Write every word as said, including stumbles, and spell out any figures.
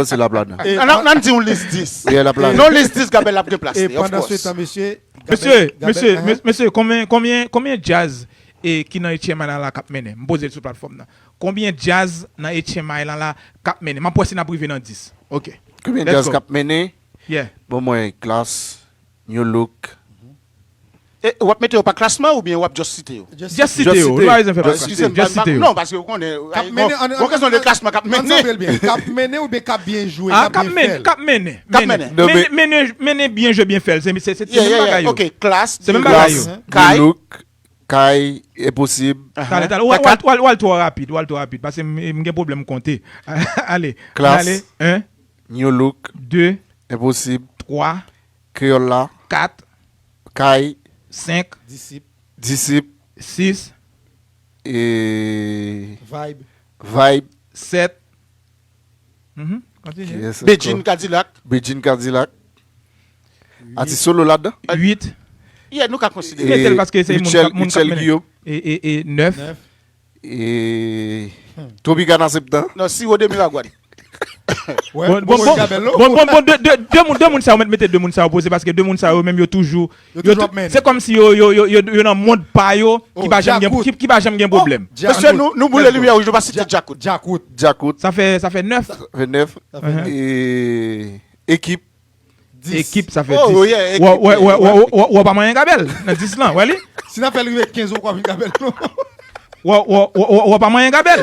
Se la plana. An, an, an di yon lis dis. Wi, la plana. Non, lis dis, Gabèl ap gen plas li, of course. Mesye, mesye, mes- mesye, konbyen, konbyen, konbyen djaz e ki nan H M I la la k ap mennen? M poze l sou platfòm nan. Konbyen djaz nan H M I la la k ap mennen? M ap wè si n ap rive nan dis. Ok. Konbyen djaz k ap mennen? Yeah. Bon, mwen, Klass, New Look. E, w ap mete yo pa klasman oubyen w ap just site yo? Just site yo. Just site yo. Just site yo. Non, paske ou konnen, bon kesyon de klasman k ap mennen. K ap mennen oubyen k ap byen jwe, k ap byen fè l? K ap mennen. K ap mennen. Mennen, mennen byen jwe, byen fè l. Se, se, se, se menm bagay yo. Ok, Klass, se menm bagay yo. New Look, Kay, Enposib. Talè, talè. W al, w al, w al twò rapid, w al twò rapid. Paske m, m gen pwoblèm konte. Ale. Klass, ale. En. New Look. De. Enposib. Twa. Kreyòl la. Kat. Kay. Senk. Disip. Disip. Sis. E. Vibe. Vibe. Sèt. Mhm. Kontinye. Bedjine Kadilak. Bedjine Kadilak. Atis solo ladan. Uit. Yeah, nou ka konsidere. Mete l paske se moun k ap, moun k ap mennen. E, e, e nèf. E Tropicana Septan. Non, Sirop de Miragwàn. Bon, bon, bon, bon, bon, de, de, de moun, de moun sa yo, mete, mete de moun sa yo poze, paske de moun sa yo menm yo toujou, yo toujou ap mennen. Se kòmsi yo, yo, yo, yo, yo nan mond pa yo, ki pa janm gen, ki, ki pa janm gen pwoblèm. Mesye, nou, nou boule limyè wouj, nou pa site Djakout. Djakout. Djakout. Sa fè, sa fè nèf. Sa fè nèf. E, Ekip. Dis. Ekip, sa fè dis. Wè, wè, wè, wè, wè, wè, wè, pa manyen Gabèl nan dis lan, wè li? Si n ap fè l rive kenz, ou pa vin Gabèl, non. Wè, wè, wè, wè, wè, pa manyen Gabèl.